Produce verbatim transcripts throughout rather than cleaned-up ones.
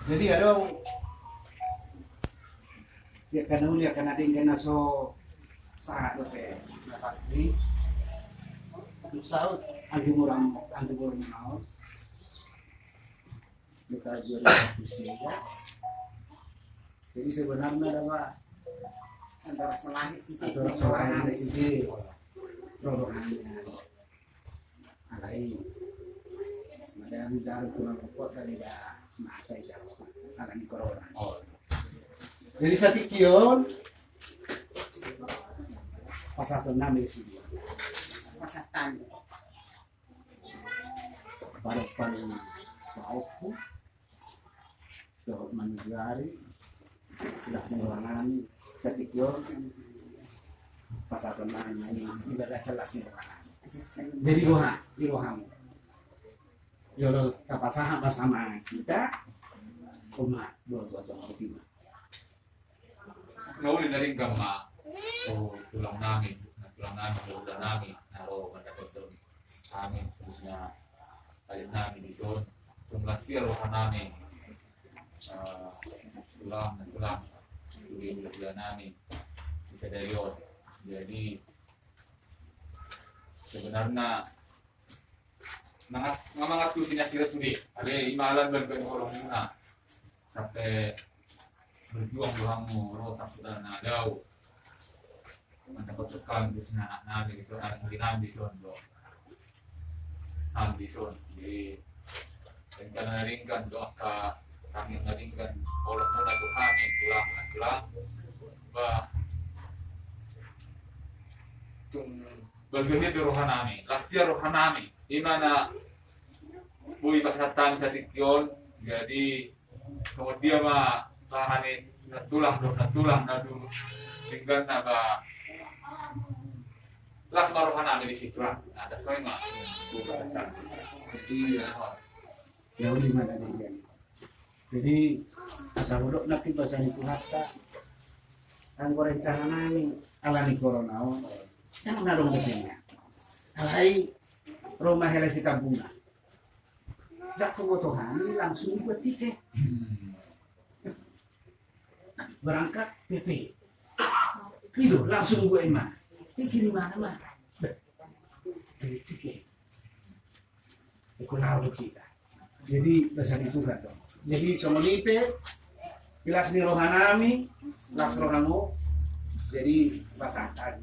Jadi adong di angka na uli, angka na denggan na so sahat dope na santri. Dung saut anggi murang, anggi murang mau. Kita juara diskusi ya. Jadi sebenarnya ada apa? Antara selahit sih, antara selahit sih. Rombongannya. Alai, mada jarum tulang rokok tadi dah mata jarum, alani corona. Oh. Jadi satingki on pasahaton nami sude. Pasahaton. Parompuan pahompungku. Dohot manjari, las ni roha nami, satingki on, pasahaton nami, di bagasan las ni roha nami. Jadi roha, di rohamu. Jolo tapasahat ma sama hita, oma, dua, dua, dua, dua, dua. Na uli na denggan ma, tu tulang nami, na tulang nami, na hula nami, na ro mandapothon hami, khususna adik nami dison, tung las ia roha nami, eh, tulang, na tulang, tu hula-hula nami, di sadari on. Jadi, sebenarna, Nga mangantusi na hira sude, alai ima alam ban ban holong muna. Sampe berjuang do hamu, ro sampe na dao. Mantap untuk kami di sini anak nami di sana, anak nami di sana do. Kami di sana. Jadi rencana na denggan do angka kami na denggan holong muna tu kami, tulang, tulang. Bah, tung balga hian do roha nami, las ia roha nami. Ima na boi pasahat hami satingki on, jadi songon dia ma bahen ni na tulang do, na tulang na dung denggan na ba las ma roha nami di situ lah. Nah, that's why ma. Iya. Ya, uli ma na denggan. Jadi asa hudok nangkin basa ni Tuhanta, anggo rencana nami alani corona on, ndang na adong dope nian. Alai ro ma hela sitambuna. Ndang huboto hami langsung dibuat tiket. Berangkat P P. I do langsung buat ima. Tiket di mana ma? Tiket. Ikut lalu kita. Jadi basa ni Tuhan do. Jadi songon i pe, las ni roha nami, las rohamu. Jadi pasahat.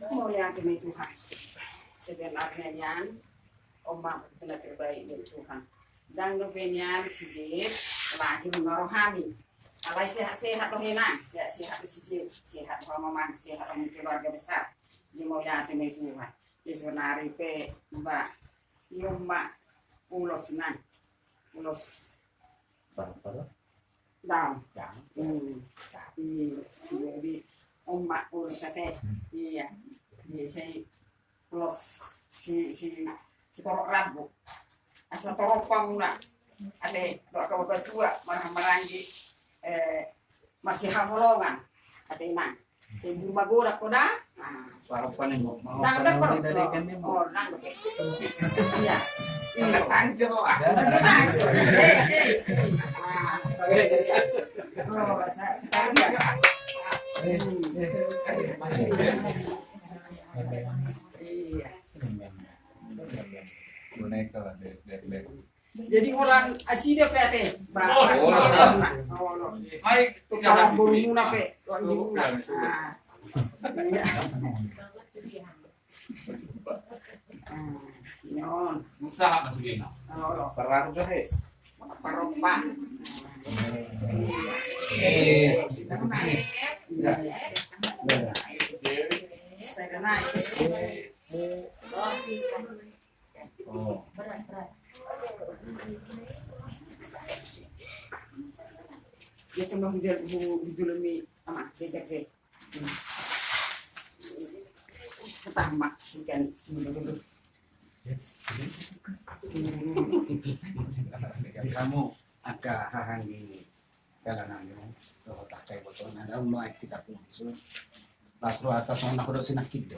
Mauliate ma i Tuhan. Sebenarna nian, on ma na terbaik dari Tuhan. Ndang dope nian si Zet lahir na rohani. Alai sehat-sehat do hena, sehat-sehat do si Zet, sehat do amang, sehat do keluarga besar. Jadi mauliate ma i Tuhan. Jadi saonari pe, bah, i on ma ulos nang. Ulos. Dang. Dang. Hmm. Tapi jadi on ma ulos ate. Iya. Jadi saya ulos si, si, si torop rambu. Asa torop pamuna. Ate, doa kau berdua, marah-maranggi, eh, marsihaholongan. Ate nang. Sembur magodang ho da. Parompuan ni mo. Nang da parompuan. Oh, nang da. Iya. Iya. Tangis jo ah. Tangis. Eh, eh. Ah. Oh, sa-, sekali ya. Iya. Boneka lah, de-, de-, de-. Jadi holan nasida pe ate. Ba, oh, pas oh, malam. Oh, no. Hai, tukang bolu muna pe. Wah, ini muna. Ah. Iya. Ah, non. Usaha masuk dia. Oh, no. Perang tu, he. Perompa. Eh. Iya. Iya. Saya kena. Oh. Dia semua hujan, hu-, hujan demi ama, dia jaga. Pertama, ikan semua dulu. Semua dulu. Kamu angka hahang ini. Dalan nami, dohot angka ibotona, dalan ma i kita pun isun. Las rohanta songon na hudok sinangkin do.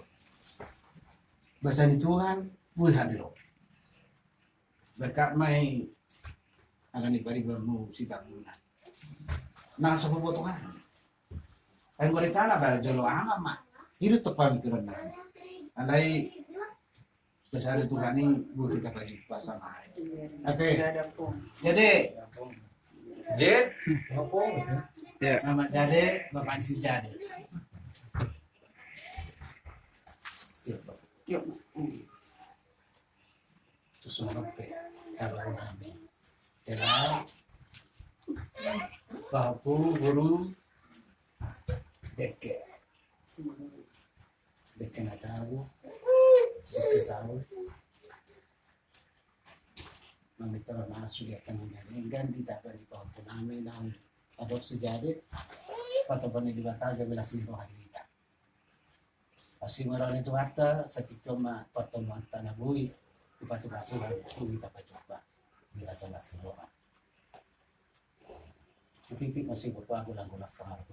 Basa ni Tuhan, boi hami ro. Berkat ma i, ala ni paribanmu Sitabunan. Na so huboto hami. Anggo rencana ba jolo aha ma. Hidup tepan pikiran nami. Alai Besar Tuhan i, boi hita pajumpa sama. Oke. Jadi, Jed, ya. Nama jadi, Bapak si jadi. Yuk. Terus ngepe, kalau nami. Dela, Bapak Guru, Deke. Deke na tabo, Deke saul. Maminta maaf sudah akan menyampaikan di taban di pahompu nami nang adopsi jadi, patopan di Batam, gabe las ni roha di hita. Asi ma roha ni Tuhanta, satingkon ma pertemuanta na boi dipatupa Tuhan, boi hita pajumpa. Di las ni roha. Sititi masih bepa gulang-gulang pengaruh.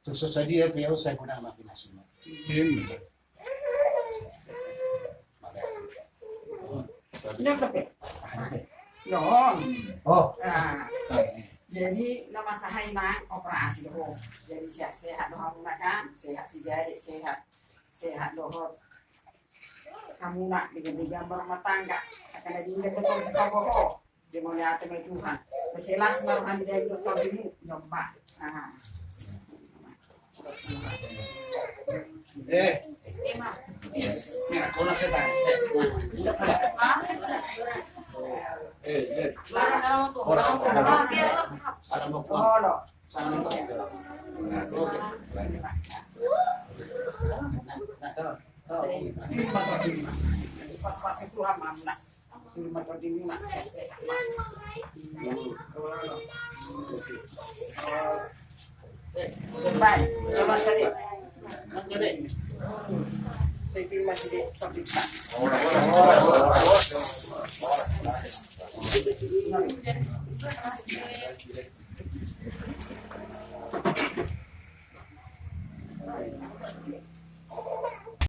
Tung so sadia pe au sai guna ma pinasuna. Iya. Ada pe. Ada pe. Don. Oh. Nah. Jadi nama sahai nang operasi do. Jadi sehat-sehat do hamuna kan, sehat si jadi, sehat. Sehat dohot hamuna dengan digambar rumah tangga. Akan ada ingat betul sekolah. Dia mau lihat sama Tuhan. Masih las baru kami dari dokter dulu nyoba. Nah. Eh, merah kona setan. Eh, eh. Orang, orang. Salam buat. Salam buat. Nah, oke. Nah, nah, nah. Pas-pas itu, Ham, Ham, nah. Itu lima tahun ini, Mak, saya sehat, Mak. Iya. Baik, coba cari. Saya terima kasih, tapi, Mak.